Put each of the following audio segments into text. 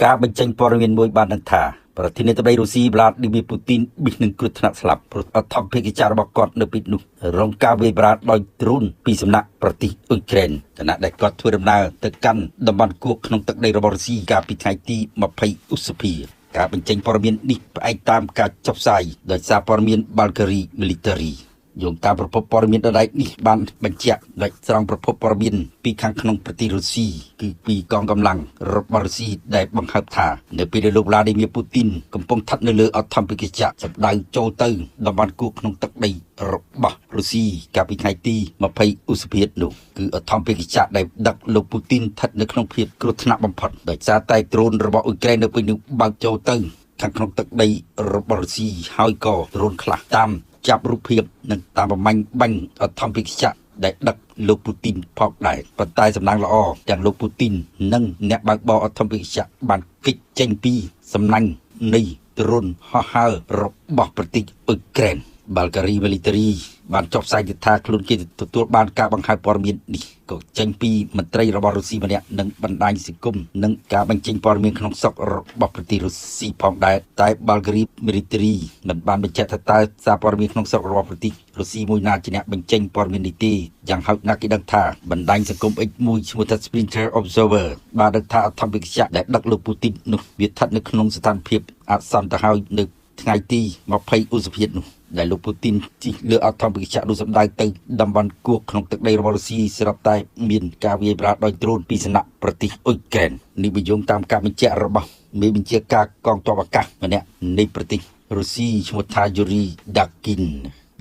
ការបញ្ចេញព័ត៌មានមួយបានដឹងថាប្រធានាធិបតីរុស្ស៊ីវ្លាឌីមៀពូទីនប៊ិះនឹងគ្រោះថ្នាក់ស្លាប់ព្រោះអធិភេកចក្ររបស់គាត់នៅពេលនោះរងការវាយប្រហារដោយដ្រូនពីសំណាក់ប្រទេសអ៊ុយក្រែនខណៈដែលគាត់ធ្វើដំណើរទៅកាន់តំបន់គោកក្នុងទឹកដីរបស់រុស្ស៊ីកាលពីថ្ងៃទី20ឧសភាការបញ្ចេញព័ត៌មាននេះផ្អែកតាមការចុះផ្សាយដោយសារព័ត៌មាន Bulgari Military យោងតាមប្រភពព័ត៌មានដដែលនេះបានបញ្ជាក់ដោយស្រង់ប្រភពព័ត៌មានពីខាងក្នុងប្រទេសរុស្ស៊ីគឺពីកងកម្លាំងរបស់រុស្ស៊ីដែលបង្ហើបថានៅពេលដែលលោកវ្លាឌីមៀពូទីនកំពុងស្ថិតនៅលើអធិភេកចក្រសម្ដៅចូលទៅតំបន់គោកក្នុងទឹកដីរបស់រុស្ស៊ីកាលពីថ្ងៃទី20ឧសភានោះគឺអធិភេកចក្រដែលដឹកលោកពូទីនស្ថិតនៅក្នុងភាពគ្រោះថ្នាក់បំផុតដោយសារតែដ្រូនរបស់អ៊ុយក្រែននៅពេលនោះបើកចូលទៅខាងក្នុងទឹកដីរបស់រុស្ស៊ីហើយក៏ដ្រូនខ្លះតាមចាប់រូបភាពនិងតាមប្រមាញ់បាញ់អធិភេកចក្រដែលដឹកលោកពូទីនផងដែរប៉ុន្តែសំណាងល្អទាំងលោកពូទីននិងអ្នកបើកបរអធិភេកចក្របានគេចចេញពីសំណាញ់នៃដ្រូនហោះហើររបស់ប្រទេសអ៊ុយក្រែន Bulgari Military បានចុះផ្សាយទៀតថាខ្លួនគេទទួលបានការបង្ហើបព័ត៌មាននេះក៏ចេញពីមន្ត្រីរបស់រុស្ស៊ីម្នាក់និងបណ្ដាញសង្គមនិងការបញ្ចេញព័ត៌មានក្នុងស្រុករបស់ប្រទេសរុស្ស៊ីផងដែរតែ Bulgari Military មិនបានបញ្ជាក់ថាតើសារព័ត៌មានក្នុងស្រុករបស់ប្រទេសរុស្ស៊ីមួយណាជាអ្នកបញ្ចេញព័ត៌មាននេះទេយ៉ាងហោចណាស់គេដឹងថាបណ្ដាញសង្គម X មួយឈ្មោះថា Sprinter Observer បានដឹងថាអធិភេកចក្រដែលដឹកលោកពូទីននោះវាស្ថិតនៅក្នុងស្ថានភាពអាសន្នទៅហើយនៅថ្ងៃទី20ឧសភានោះដែលលោកពូទីនជិះលើអធិភេកចក្រនោះសម្ដៅទៅតំបន់គោកក្នុងទឹកដីរបស់រុស្ស៊ីស្រាប់តែមានការវាយប្រហារដោយដ្រូនពីសំណាក់ប្រទេសអ៊ុយក្រែននេះបញ្យងតាមការបញ្ជាក់របស់មេបញ្ជាការកងទ័ពអាកាសម្នាក់នៃប្រទេសរុស្ស៊ីឈ្មោះថាយូរីដាគីន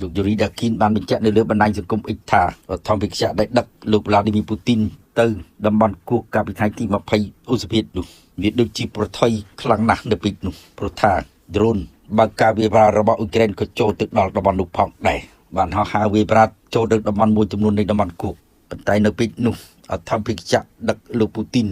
លោកយូរីដាគីនបានបញ្ជាក់នៅលើបណ្ដាញសង្គម X ថាអធិភេកចក្រដែលដឹកលោកវ្លាឌីមៀពូទីនទៅតំបន់គោកកាលពីថ្ងៃទី20ឧសភានោះវាដូចជាប្រថុយខ្លាំងណាស់នៅពេលនោះព្រោះថាដ្រូនបើកការវាយប្រហាររបស់អ៊ុយក្រែនក៏ចូលទៅដល់តំបន់នោះផងដែរបានហោះហើរវាយប្រហារចូលទៅតំបន់មួយចំនួននៃតំបន់គោកប៉ុន្តែនៅពេលនោះអធិភេកចក្រដឹកលោកពូទីន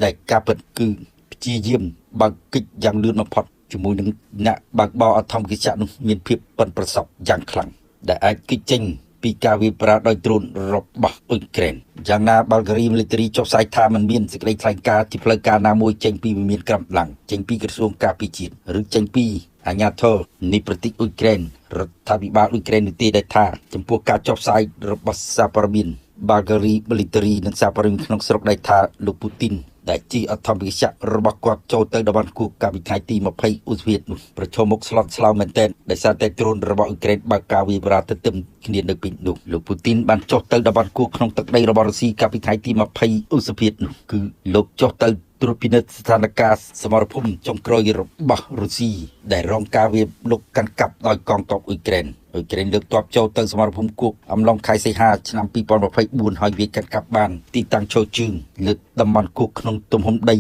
ដែលការពិតគឺព្យាយាមបើកកិច្ចយ៉ាងលឿនបំផុតជាមួយនឹងអ្នកបើកបរអធិភេកចក្រនោះមានភាពប៉ិនប្រសប់យ៉ាងខ្លាំងដែលអាចគេចចេញពីការវាយប្រហារដោយដ្រូនរបស់អ៊ុយក្រែនយ៉ាងណា Bulgari Military ចុះផ្សាយថាมันមានសេចក្តីថ្លែងការណ៍ជាផ្លូវការណាមួយចេញពីវិមានក្រំឡើងចេញពីក្រសួងការពារជាតិឬចេញពីអាជ្ញាធរនៃប្រទេសអ៊ុយក្រែនរដ្ឋាភិបាលអ៊ុយក្រែននោះទេដែលថាចំពោះការចុះផ្សាយរបស់សារព័ត៌មាន Bulgari Military និងសារព័ត៌មានក្នុងស្រុកដែលថាលោកពូទីនដែលជាអធិភេកចក្ររបស់គាត់ចូលទៅតំបន់គោកកាលពីថ្ងៃទី20ឧសភានោះប្រឈមមុខស្លុតស្លោមែនទែនដោយសារតែដ្រូនរបស់អ៊ុយក្រែនបើកការវាយប្រហារទន្ទឹមគ្នានៅពេលនោះលោកពូទីនបានចុះទៅតំបន់គោកក្នុងទឹកដីរបស់រុស្ស៊ីកាលពីថ្ងៃទី20ឧសភានោះគឺលោកចុះទៅត្រួតពិនិត្យស្ថានភាពសមរភូមិចុងក្រោយរបស់រុស្ស៊ីដែលរងការវាយលុកកាន់កាប់ដោយកងទ័ពអ៊ុយក្រែនអ៊ុយក្រែនលើកទ័ពចូលទៅសមរភូមិគោកអំឡុងខែសីហាឆ្នាំ2024ហើយវាកាន់កាប់បានទីតាំងឈរជើងលើតំបន់គោកក្នុងទំហំដី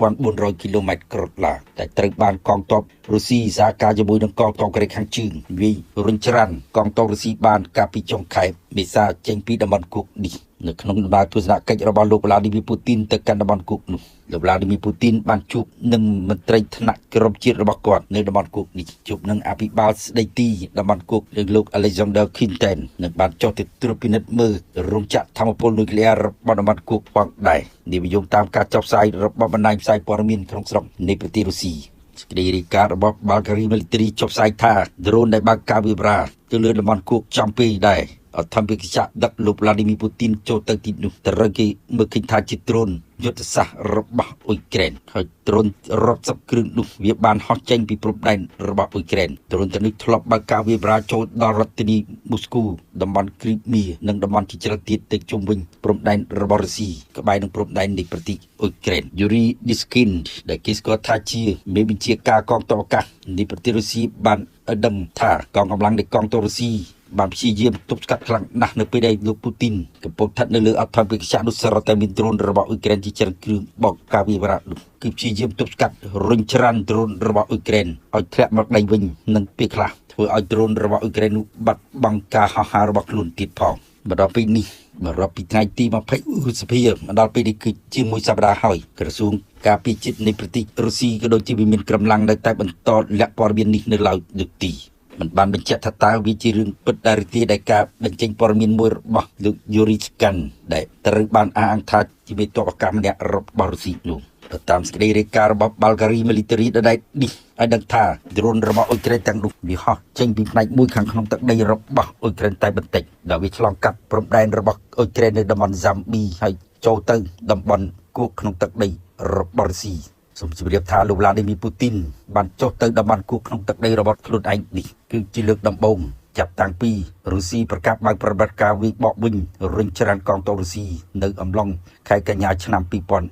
1400គីឡូម៉ែត្រក្រឡាតែត្រូវបានកងទ័ពរុស្ស៊ីសហការជាមួយនឹងកងទ័ពកូរ៉េខាងជើងវាយរុញច្រានកងទ័ពរុស្ស៊ីបានកាលពីចុងខែមេសាចេញពីតំបន់គោកនេះនៅក្នុងដំណើរទស្សនកិច្ចរបស់លោកវ្លាឌីមៀពូទីនទៅកាន់តំបន់គោកនោះលោកវ្លាឌីមៀពូទីនបានជួបនឹងមន្ត្រីថ្នាក់ក្រមជាតិរបស់គាត់នៅតំបន់គោកនេះជួបនឹងអភិបាលស្ដីទីតំបន់គោកលោក Alexander Quinten និងបានចុះទៅត្រួតពិនិត្យមើលរោងចក្រធម្មពលនុយក្លេអ៊ែររបស់តំបន់គោកផងដែរនេះវាយោងតាមការចុះផ្សាយរបស់បណ្ដាញផ្សាយព័ត៌មានក្នុងស្រុកនៃប្រទេសរុស្ស៊ីសេចក្តីរាយការណ៍របស់ Bulgari Military ចុះផ្សាយថាដ្រូនដែលបើកការវាយប្រហារទៅលើតំបន់គោកចំពេលដែរអធិភេកចក្រដឹកលោកវ្លាឌីមៀពូទីនចូលទៅទីនោះត្រូវគេមើលឃើញថាជាដ្រូនយុទ្ធសាស្ត្ររបស់អ៊ុយក្រែនហើយដ្រូនរាប់សិបគ្រឿងនោះវាបានហោះចេញពីព្រំដែនរបស់អ៊ុយក្រែនដ្រូនទាំងនេះធ្លាប់បើកការវាយប្រហារចូលដល់រដ្ឋធានីមូស្គូតំបន់គ្រីមៀនិងតំបន់ជាច្រើនទៀតទៅជុំវិញព្រំដែនរបស់រុស្ស៊ីក្បែរនឹងព្រំដែននៃប្រទេសអ៊ុយក្រែនយូរីឌីស្គីនដែលគេស្គាល់ថាជាមេបញ្ជាការកងទ័ពអាកាសនៃប្រទេសរុស្ស៊ីបានឲ្យដឹងថាកងកម្លាំងនៃកងទ័ពរុស្ស៊ីបានព្យាយាមទប់ស្កាត់ខ្លាំងណាស់នៅពេលដែលលោកពូទីនកំពុងស្ថិតនៅលើអធិភេកចក្រនោះសរុបតែមានដ្រូនរបស់អ៊ុយក្រែនជាច្រើនគ្រឿងបកការវាយប្រហារនោះគឺព្យាយាមទប់ស្កាត់រុញច្រានដ្រូនរបស់អ៊ុយក្រែនឲ្យធ្លាក់មកដីវិញនិងពេលខ្លះធ្វើឲ្យដ្រូនរបស់អ៊ុយក្រែននោះបាត់បង់ការហោះហើររបស់ខ្លួនទៀតផងមកដល់ពេលនេះមករាប់ពីថ្ងៃទី20ឧសភាមកដល់ពេលនេះគឺជាមួយសប្តាហ៍ហើយក្រសួងការពារជាតិនៃប្រទេសរុស្ស៊ីក៏ដូចជាវិមានកម្លាំងនៅតែបន្តលាក់ព័ត៌មាននេះនៅឡើយនោះទីមិនបានបញ្ជាក់ថាតើវាជារឿងពិតដែរឬទេដែលការបញ្ចេញព័ត៌មានមួយរបស់លោកយូរីស្កាន់ដែលត្រូវបានអះអាងថាជាមេទ័ពអាកាសម្នាក់របស់រុស្ស៊ីនោះ ទៅតាមសេចក្តីរាយការណ៍របស់ Bulgari Military ដដែលនេះឲ្យដឹងថាដ្រូនរបស់អ៊ុយក្រែនទាំងនោះវាហោះចេញពីផ្នែកមួយខាងក្នុងទឹកដីរបស់អ៊ុយក្រែនតែបន្តិចដែលវាឆ្លងកាត់ព្រំដែនរបស់អ៊ុយក្រែននៅតំបន់ហ្សាំប៊ីហើយចូលទៅតំបន់គោកក្នុងទឹកដីរបស់រុស្ស៊ីសូមជម្រាបថាលោកវ្លាឌីមីពូទីនបានចុះទៅតំបន់គោកក្នុងទឹកដីរបស់ខ្លួនឯងនេះគឺជាលើកដំបូងចាប់តាំងពីរុស្ស៊ីប្រកាសបើកប្រតិបត្តិការវាយបកវិញរុញច្រានកងទ័ពរុស្ស៊ីនៅអំឡុងខែកញ្ញាឆ្នាំ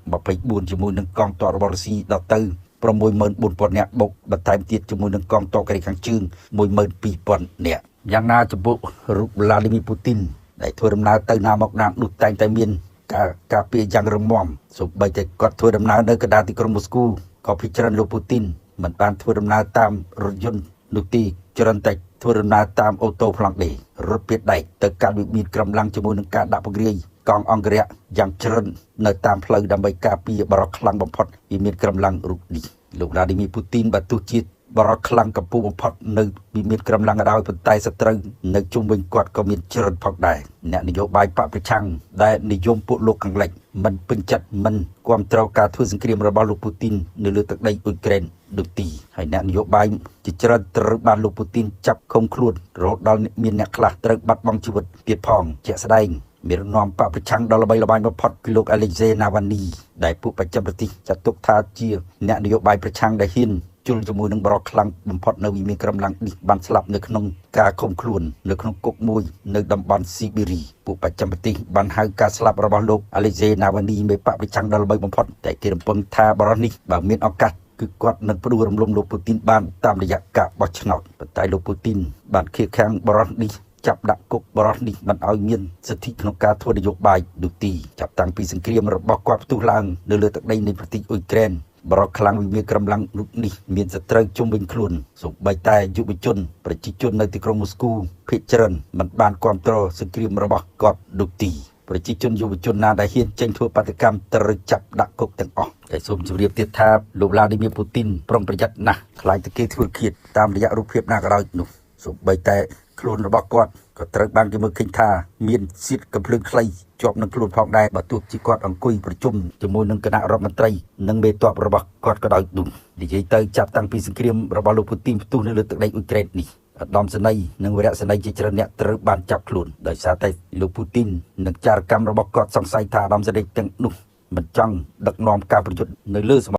2024ជាមួយនឹងកងទ័ពរបស់រុស្ស៊ីដល់ទៅ 64000 នាក់បុកបន្ថែមទៀតជាមួយនឹងកងទ័ពកូរ៉េខាងជើង 12000 នាក់យ៉ាងណាចំពោះរូបវ្លាឌីមីពូទីនដែលធ្វើដំណើរទៅណាមកណានោះតែងតែមានការការពារយ៉ាងរឹងមាំសូម្បីតែគាត់ធ្វើដំណើរនៅកណ្ដាលទីក្រុងមូស្គូក៏ភិច្រើនលោកពូទីនមិនបានធ្វើដំណើរតាមរថយន្តនោះទេច្រើនតែធ្វើដំណើរតាមអូតូប្លង់ដេរថពាដែកទៅកាន់វិមានក្រំឡាំងជាមួយនឹងការដាក់ពង្រាយកងអង្គរៈយ៉ាងច្រើននៅតាមផ្លូវដើម្បីការពារបរិខ្លាំងបំផុតវិមានក្រំឡាំងរូបនេះលោកវ្លាឌីមីពូទីនបើទោះជាបរិខ្លាំងកម្ពស់បំផុតនៅវិមានក្រំឡាំងក៏ដោយប៉ុន្តែសត្រូវនៅជុំវិញគាត់ក៏មានច្រើនផងដែរអ្នកនយោបាយបកប្រឆាំងដែលនិយមពួកលោកខាងលិចមិនពេញចិត្តមិនគាំទ្រការធ្វើសង្គ្រាមរបស់លោកពូទីននៅលើទឹកដីអ៊ុយក្រែនដូចទីហើយអ្នកនយោបាយជាច្រើនត្រូវបានលោកពូទីនចាប់ឃុំខ្លួនរហូតដល់មានអ្នកខ្លះត្រូវបាត់បង់ជីវិតទៀតផងជាក់ស្ដែងមាននាំបកប្រឆាំងដ៏ល្បីល្បាញបំផុតគឺលោកអាឡិកសេណាវ៉ានីដែលពួកបច្ចឹមប្រទេសចាត់ទុកថាជាអ្នកនយោបាយប្រឆាំងដែលហ៊ានជុលជាមួយនឹងបរិខ្លាំងបំផុតនៅវិមានក្រំឡាំងនេះបានស្លាប់នៅក្នុងការឃុំខ្លួននៅក្នុងគុកមួយនៅតំបន់ស៊ីបេរីពួកបច្ចឹមប្រទេសបានហៅការស្លាប់របស់លោកអាឡិកសេណាវ៉ានីមេបកប្រឆាំងដ៏ល្បីបំផុតតែគេរំពឹងថាបរិះនេះបើមានឱកាសគឺគាត់នឹងផ្ដួលរំលំលោកពូទីនបានតាមរយៈការបោះឆ្នោតប៉ុន្តែលោកពូទីនបានខៀវខាំងបរិះនេះចាប់ដាក់គុកបរិះនេះមិនឲ្យមានសិទ្ធិក្នុងការធ្វើនយោបាយនោះទេចាប់តាំងពីសង្គ្រាមរបស់គាត់ផ្ទុះឡើងនៅលើទឹកដីនៃប្រទេសអ៊ុយក្រែនបរិខ្លាំងវិមានក្រំឡាំងរូបនេះមានសត្រូវជុំវិញខ្លួនសូម្បីតែយុវជនប្រជាជននៅទីក្រុងមូស្គូភាគច្រើនមិនបានគាំទ្រសង្គ្រាមរបស់គាត់នោះទេប្រជាជនយុវជនណាដែលហ៊ានចេញធ្វើបាតុកម្មត្រូវចាប់ដាក់គុកទាំងអស់តែសូមជម្រាបទៀតថាលោកវ្លាឌីមៀពូទីនប្រុងប្រយ័ត្នណាស់ខ្លាចតែគេធ្វើឃាតតាមរយៈរូបភាពណាក៏ដោយនោះសូម្បីតែខ្លួនរបស់គាត់ក៏ត្រូវបានគេមើលឃើញថាមានសៀតកំភ្លើងខ្លីជាប់នឹងខ្លួនផងដែរបើទោះជាគាត់អង្គុយប្រជុំជាមួយនឹងគណៈរដ្ឋមន្ត្រីនិងមេទ័ពរបស់គាត់ក៏ដោយនោះនិយាយទៅចាប់តាំងពីសង្គ្រាមរបស់លោកពូទីនផ្ទុះនៅលើទឹកដីអ៊ុយក្រែននេះឧត្តមសេនីយ៍និងវរៈសេនីយ៍ជាច្រើនអ្នកត្រូវបានចាប់ខ្លួនដោយសារតែលោកពូទីននិងចារកម្មរបស់គាត់សង្ស័យថាឧត្តមសេនីយ៍ទាំងនោះមិនចង់ដឹកនាំការប្រយុទ្ធនៅលើ